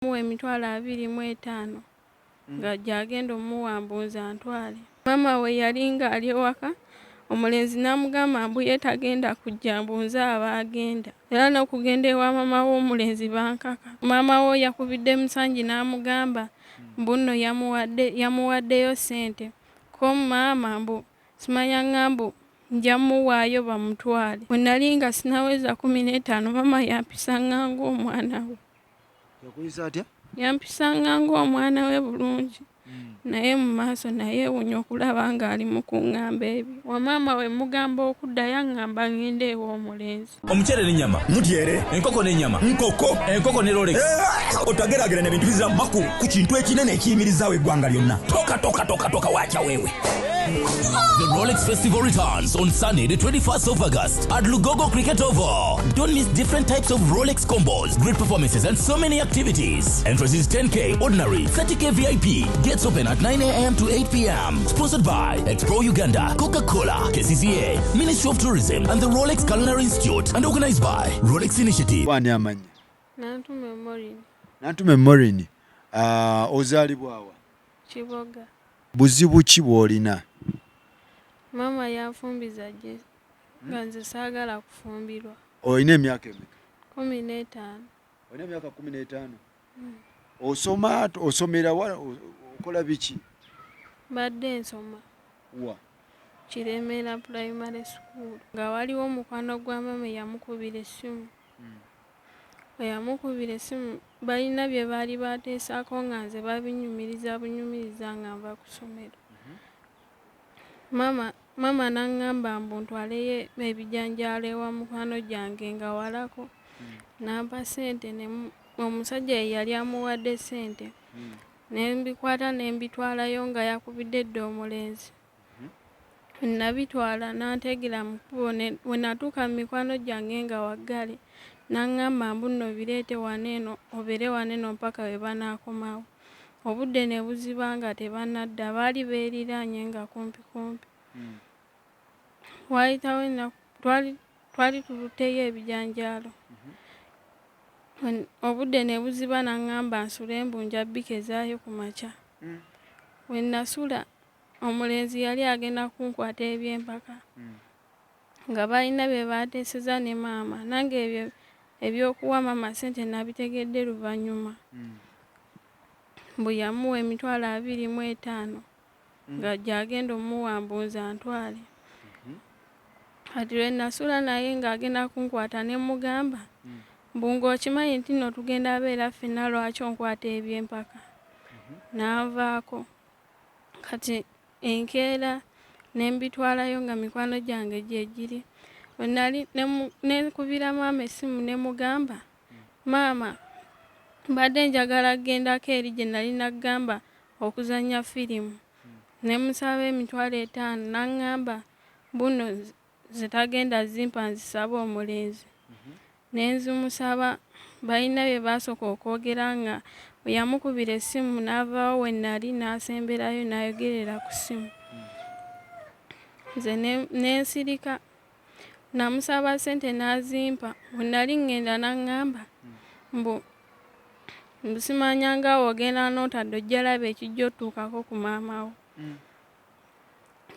Muwa 25,000 nga gy'agenda omuwa mbu nze antwale. Maama we yali ng'ali ewaka, omulenzi n'amugamba mbu ye tagenda kujja mbu nze aba agenda. Era n'okugenda ewa maama w'omulenzi bankaka. Maama we yakubidde Musangi n'amugamba mbu nno yamuwadde yamuwaddeyo ssente. Ko maama mbu simanyanga mbu nja muwaayo bamutwale. Bwe nali nga sinaweza 15 maama yampisanga ng'omwana we. Yakuyisa atya? Yampisanga ng'omwana we bulungi naye mu maaso nayeewuunya okulaba ng'ali mu kuŋŋamba ebyo. Wamaama we mmugamba okudda yaŋŋamba ŋŋende ew'omulenzi. Omuceere n'ennyama. Mutyere. Enkoko n'ennyama. Nkoko. Enkoko ne Rolex. Eh, otageraageranya ebintu bizira makulu ku kintu ekinene ekiyimirizaawo eggwanga lyonna. Toka toka toka toka wacha wewe. The Rolex Festival returns on Sunday, the 21st of August at Lugogo Cricket Oval. Don't miss different types of Rolex combos, great performances, and so many activities. Entrance is 10K ordinary, 30K VIP. Gates open at 9 a.m. to 8 p.m. Sponsored by Explore Uganda, Coca Cola, KCCA, Ministry of Tourism, and the Rolex Culinary Institute, and organized by Rolex Initiative. Wani amannya? Nantume Maureen. Nantume Maureen, ozaalibwa wa? Kiboga. Buzibu ki bw'olina? Maama yanfumbiza gye nga nze saagala kufumbirwa. Olina emyaka emeka? 15. Olina emyaka 15? Osoma, osomera wa, okola biki? Mbadde nsoma. Wa? Kiremera Primary School. Nga waliwo mukwano gwa maama eyamukubira essimu. Bwe yamukubira essimu balina bye baali bateesaako nga nze babinyumiriza bunyumiriza nga nva ku ssomero. Maama maama n'aŋŋamba mbu ntwaleyo ebijanjaalo ewa mukwano gyange nga walako. N'ampa ssente ne omusajja ye yali amuwadde ssente. Ne mbikwata ne mbitwalayo nga yakubidde dda omulenzi. Nabitwala n'anteegera mu kkubo we natuuka mu mikwano gyange nga waggale n'aŋŋamba mbu nno bireete wano eno obeere wano eno mpaka we banaakomawo. Obudde ne buziba nga tebannadda baali beeriraanye nga kumpi kumpi. Waayitawo ennaku twali twali tulutteyo ebijanjaalo. Obudde ne buziba n'aŋŋamba nsule mbu nja bbikezaayo ku makya. We nasula omulenzi yali agenda kunkwata eby'empaka nga balina bye baateesezza ne maama nange ebyo eby'okuwa maama ssente nabitegedde luvannyuma. Mbu yamuwa 25,000 nga gy'agenda omuwa mbu nze antwale. Kati lwe nasula naye ng'agenda kunkwata ne mmugamba mbu ng'okimanyi nti nno tugenda beera ffenna lwaki onkwata eby'empaka? N'anvaako. Kati enkeera ne mbitwalayo nga mikwano gyange gye giri. Bwe nali ne nkubira maama essimu ne mugamba, maama mbadde njagala kgendako eri gye nali naggamba okuzannya firimu. Ne musaba 50,000 n'aŋŋamba mbu nno nze tagenda zimpa nzisabe omulenzi. Ne nzimusaba balina bye baasooka okwogera nga bwe yamukubira essimu n'avaawo we nali n'asemberayo n'ayogerera ku ssimu. Nze ne nsirika. Namusaba ssente n'azimpa bwe nali ŋŋenda n'aŋŋamba mbu mbu simanyanga w'ogenda n'otadda ojja laba ekijja ottuukako ku maama wo.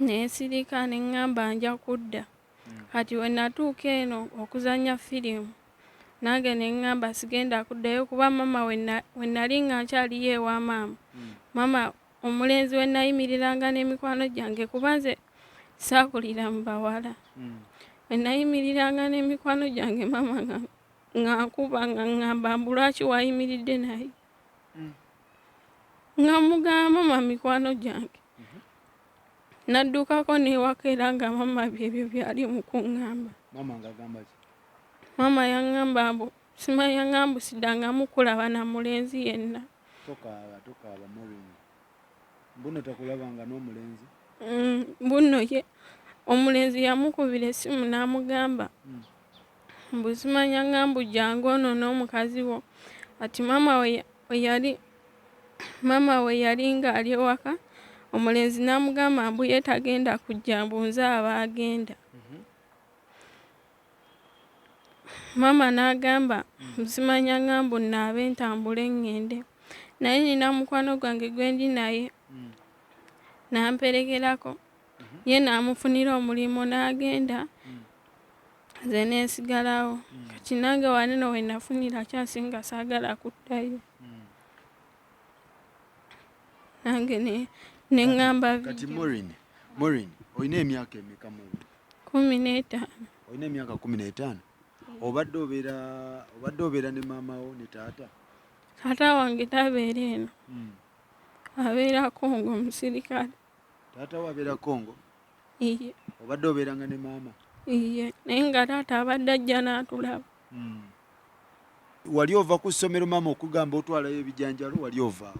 Ne nsirika ne ŋŋamba nja kudda. Kati we natuuka eno okuzannya firimu nange ne ŋŋamba sigenda kuddayo kuba maama we nali nga nkyaliyo ewa maama, maama omulenzi we nayimiriranga n'emikwano gyange kuba nze saakulira mu bawala. We nayimiriranga n'emikwano gyange maama nga ng'ankuba ng'aŋŋamba mbu lwaki wayimiridde naye. Nga mmugamba maama mikwano gyange. Naddukako n'ewaka era nga maama byebyo byali mu kuŋŋamba. Maama ng'agamba ki? Maama yaŋŋamba mbu simanyanga mbu siddangamu kulaba na mulenzi yenna. Tokaaba, tokaaba Maureen. Mbu nno takulabanga n'omulenzi? Mbu nno ye omulenzi yamukubira essimu n'amugamba mbu simanyanga mbu jjangu onoone omukazi wo. Kati maama we yali maama we yali ng'ali ewaka omulenzi n'amugamba mbu ye tagenda kujja mbu nze aba agenda. Maama n'agamba simanya ngambo naabe ntambule ŋŋende, naye nina mukwano gwange gwe ndi naye namperekerako, ye n'amufunira omulimu n'agenda, nze nensigalawo. Kati nange waneno we nafunira chance nga saagala kuddayo, nange ne ŋŋamba Kati video. Maureen, olina emyaka emeka, Maureen? 15. Olina emyaka 15. Obadde obeera ne maama wo ne taata? Taata wange tabeera eno, abeera Kongo, omusirikale. Taata wo abeera Kongo? Iye. Obadde obeeranga ne maama? Iye, naye nga taata abadde ajja n'atulaba. Wali ova ku ssomero maama okugamba otwalayo ebijanjalo, wali ovaawo?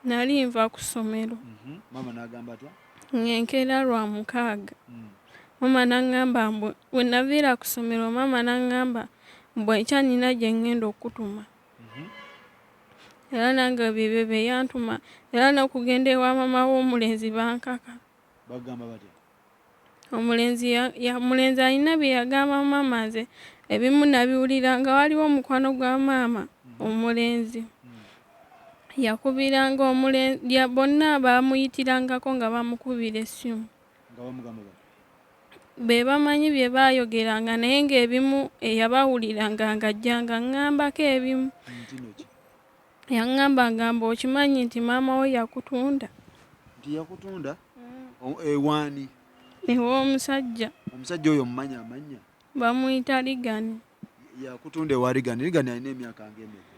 Nali nva ku ssomero. Maama n'agamba atya? Ng'enkeera lwa mukaaga, maama n'aŋŋamba mbu we naviira ku ssomero, maama n'aŋŋamba mbu enkya nina gye ŋŋenda okutuma, era nange byebyo bye yantuma, era n'okugenda ewa maama w'omulenzi bankaka. Bagamba batya? Omulenzi alina bye yagamba maama, nze ebimu nabiwulira nga waliwo omukwano gwa maama omulenzi yakubiranga omulenzi, bonna bamuyitirangako nga bamukubira essimu. Nga bamugamba batya? Be bamanyi bye baayogeranga, naye ng'ebimu eyabawuliranga ng'ajjanga ŋŋambako ebimu. Ntino ki? Yaŋŋamba ngamba okimanyi nti maama wo yakutunda. Nti yakutunda? Ewaani? Ew'omusajja. Omusajja oyo omumanyi amannya? Bamuyita Ligani. Yakutunda ewa Rigani. Rigani alina emyaka ng'emeka?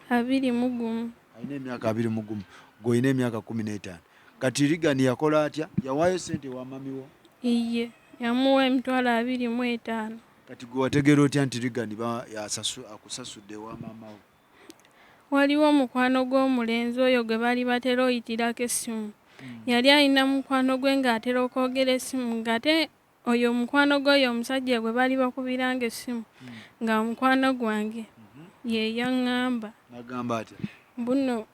21. Alina emyaka 21, gwe olina emyaka 15. Kati Rigani yakola atya? Yawaayo sente ewa mami wo? Iye, yamuwa 250,000. Kati gwe wategeera otya nti Rigani akusasudde ewa maama wo? Waliwo omukwano gw'omulenzi oyo gwe baali batera oyitirako essimu. Yali alina mukwano gwe ng'atera okwogera essimu, ng'ate oyo omukwano gw'oyo omusajja gwe baali bakubiranga essimu nga mukwano gwange ye yaŋŋamba. Nagamba atya? Mbuno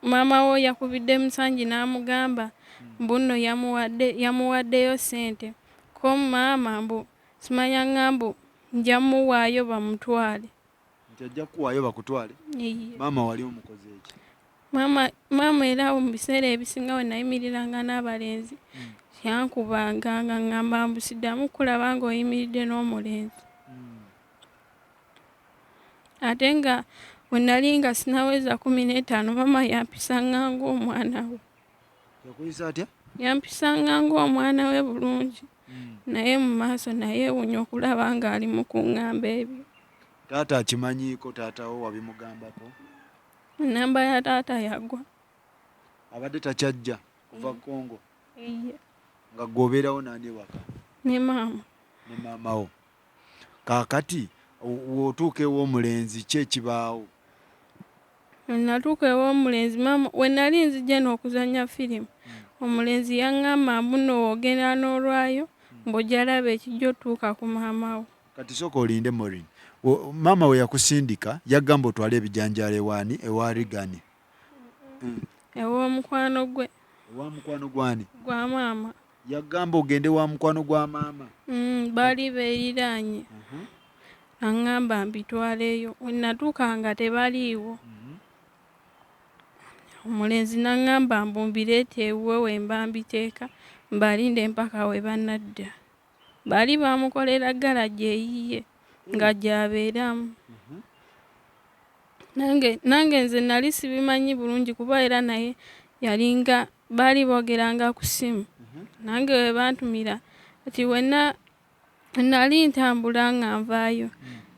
maama wo yakubidde Musangi n'amugamba mbuno yamuwaddeyo ssente, ko maama mbu simanya ŋŋambu nja muwaayo bamutwale. Nti ajja kukuwaayo bakutwale? Iye. Maama wali omukoze eki? Maama era awo mu biseera ebisinga we nayimiriranga n'abalenzi yankubanga nga ŋŋamba mbu siddamu kulaba ng'oyimiridde n'omulenzi. Ate nga we nali nga sinaweza 15, maama yampisanga ng'omwana we. Yakuyisa atya? Yampisanga ng'omwana we bulungi, naye mu maaso nayeewuunya okulaba ng'ali mu kuŋŋamba ebyo. Taata akimanyiiko? Taata wo wabimugambako? Ennamba ya taata yagwa. Abadde takyajja kuva Kongo? Iye. Nga gwe obeerawo nani ewaka? Ne maama. Ne maama wo. Kaakati w'otuuka ew'omulenzi, ki ekibaawo? Natuuka ew'omulenzi, maama we nali nzija n'okuzannya firimu, omulenzi yaŋŋamba mbu nno w'ogenda n'olwayo mbu ojja laba ekijja otuuka ku maama wo. Kati sooka olinde, Maureen. Maama we yakusindika, yagamba otwale ebijanjaalo ewaani? Ewa Rigani? Ew'omukwano gwe. Ewa mukwano gwani? Gwa maama. Yagamba ogende wa mukwano gwa maama? Baali beeriraanye, aŋŋamba mbitwaleyo. We natuuka nga tebaliiwo, omulenzi n'aŋŋamba mbu mbireete ewuwe we mba mbiteeka mbalinde mpaka we banadda. Baali bamukolera garagi eyiye nga gy'abeeramu. Nange nze nali sibimanyi bulungi kuba era naye yalinga baali boogeranga ku ssimu. Nange we bantumira kati wenna nali ntambula nga nvaayo,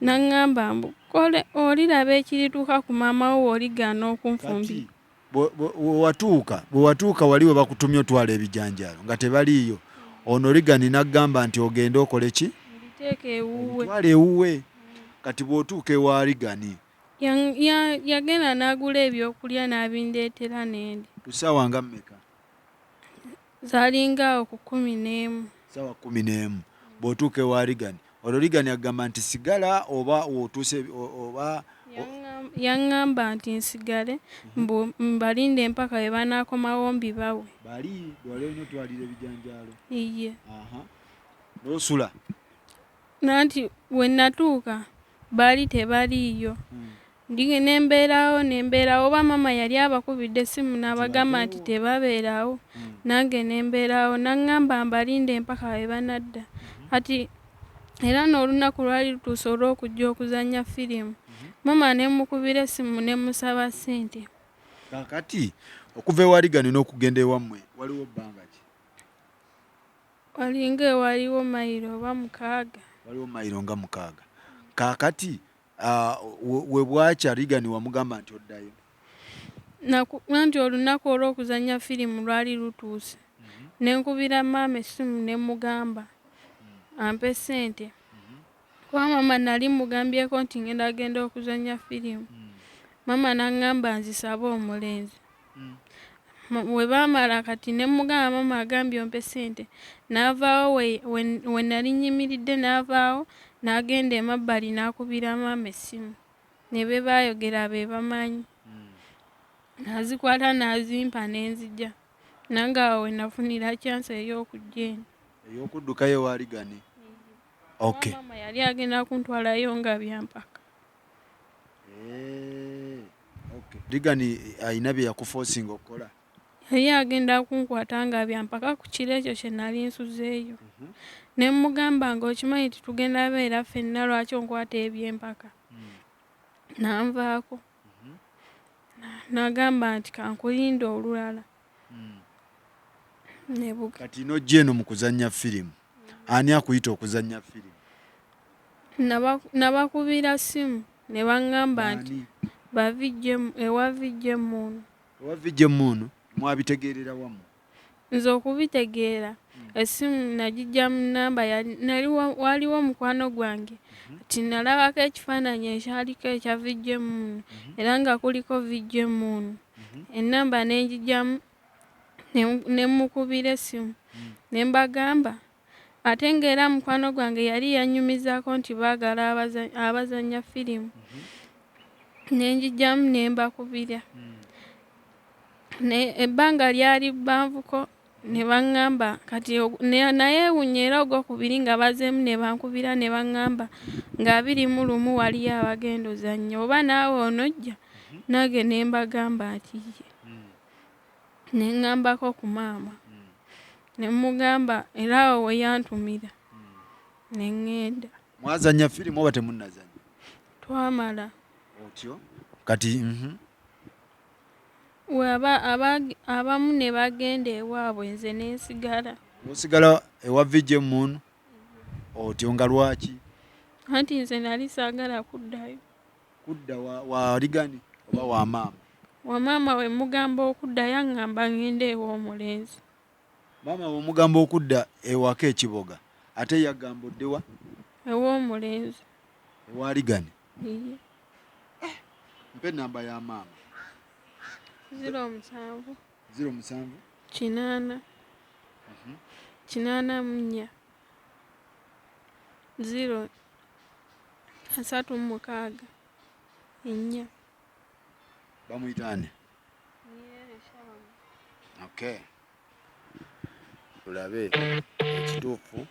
n'aŋŋamba mbu kole oliraba ekirituuka ku maama wo w'oligaana okunfumbira. Bwe watuuka wali we bakutumye otwala ebijanjaalo nga tebaliiyo, ono Rigani n'agamba nti ogende okole ki? Mbiteeke ewuwe. Obitwale ewuwe. Kati bw'otuuka ewa Rigani? Yagenda n'agula ebyokulya n'abindeetera n'endya. Ku ssaawa nga mmeka? Zaalinga awo ku 11. Ssaawa 11. Bw'otuuka ewa Rigani, olwo Rigani agamba nti sigala oba w'otuuse oba? Yaŋŋamba nti nsigale, mbu mbalinde mpaka we banaakomawo mbibawe. Bali lwali olina otwalira ebijanjaalo? Iye. N'osula? Nanti we natuuka baali tebaliiyo. Ndi nembeerawo nembeerawo oba maama yali abakubidde essimu n'abagamba nti tebabeerawo, nange nembeerawo, n'aŋŋamba mbalinde mpaka we banadda. Kati era n'olunaku lwali lutuuse olw'okujja okuzannya firimu, maama ne mmukubira essimu ne mmusaba ssente. Kaakati okuva ewa Reagan n'okugenda ewammwe waliwo bbanga ki? Walinga ewaliwo mayiro oba 6. Waliwo mayiro nga 6. Kaakati we bwakya Reagan wamugamba nti oddayo? Anti olunaku olw'okuzannya firimu lwali lutuuse. Ne nkubira maama essimu ne mugamba ampe ssente. Kuba maama nali mugambyeko nti ngenda genda okuzannya firimu. Maama n'aŋŋamba nzisabe omulenzi. We baamala kati ne mugamba maama agambye ompe ssente. N'avaawo we nali nnyimiridde, n'avaawo n'agenda emabbali n'akubira maama essimu. Ne be baayogera be bamanyi. N'azikwata n'azimpa ne nzija. Nange awo we nafunira chance ey'okujja eno. Ey'okuddukayo ewa Reagan. Okay. Maama yali agenda kuntwalayo nga byampaka. Okay. Reagan alina bye yakufoosinga okukola? Yali agenda kunkwata nga byampaka ku kiro ekyo kye nali nsuzeeyo. Ne mmugamba ng'okimanyi nti tugenda beera ffenna, lwaki onkwata ebyempaka? N'anvaako. N'agamba nti kankulinde olulala. Nebuga. Kati n'ojja eno mu kuzannya firimu. Ani akuyita okuzannya firimu? Nabakubira ssimu ne baŋŋamba nti ewa VJ Moon. Ewa VJ Moon mwabitegeerera wamu? Nze okubitegeera essimu nagijja mu nnamba, nali waliwo mukwano gwange nti nalabako ekifaananyi ekyaliko ekya VJ Moon era nga kuliko VJ Moon. Ennamba ne ngijjamu ne mmukubira essimu ne mbagamba, ate ng'era mukwano gwange yali yannyumizaako nti baagala abazannya firimu. Ne ngijjamu ne mbakubira. Ebbanga lyali bbanvuko ne baŋŋamba kati nayeewuunya era ogwokubiri nga bazzeemu ne bankubira ne baŋŋamba nga 21 waliyo abagenda ozannya, oba naawe onojja? Nange ne mbagamba nti ye. Ne ŋŋambako ku maama. Ne mmugamba era awo we yantumira. Ne ŋŋenda. Mwazannya firimu oba temunnazannya? Twamala. Otyo? Kati Abamu ne bagenda ewaabwe nze ne nsigala. Osigala ewa VJ Moon? Otyo nga lwaki? Anti nze nali saagala kuddayo. Kudda wa Reagan oba wa maama? Wa maama we mugamba okuddayo aŋŋamba ŋŋende ew'omulenzi. Maama we omugamba okudda ewaka e Kiboga, ate yagamba odde wa? Ew'omulenzi. Ewa Reagan? Iye. Mpa ennamba ya maama. 07. 07. 8. 84. 0 36 4. Bamuyita ani? Okay. Tulabe ekituufu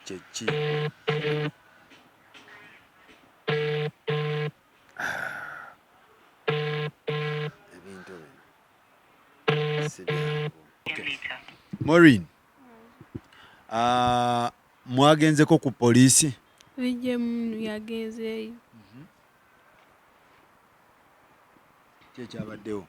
kye ki. Ebintu bino si byangu. Okay. Maureen, mwagenzeko ku poliisi? VJ Moon yagenzeeyo. Ki ekyabaddewo?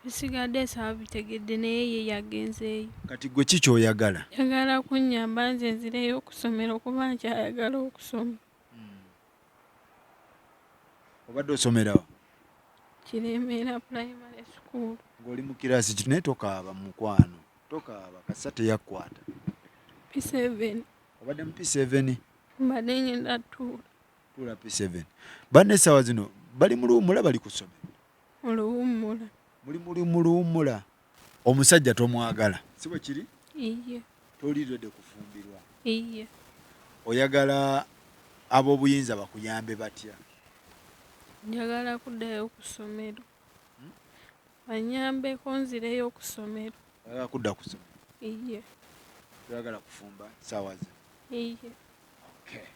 Bisigadde saabitegedde naye ye yagenzeeyo. Kati gwe ki ky'oyagala? Njagala kunnyamba nze nzireyo okusomero kuba nkyayagala okusoma. Obadde osomera wa? Kiremeera Primary School. Ng'oli mu kiraasi ki? Naye tokaaba mukwano, tokaaba kasita teyakkwata. P7. Obadde mu P7? Mbadde ngenda tuula. Tuula P7. Banne essaawa zino bali mu luwummula, bali ku ssomero? Mu luwummula. Muli mu luwummula. Omusajja tomwagala, si bwe kiri? Iye. Toli ready kufumbirwa? Iye. Oyagala ab'obuyinza bakuyambe batya? Njagala kuddayo ku ssomero. Bannyambeko nzireyo ku ssomero. Oyagala kudda ku ssomero? Iye. Toyagala kufumba ssaawa zino? Iye. Okay.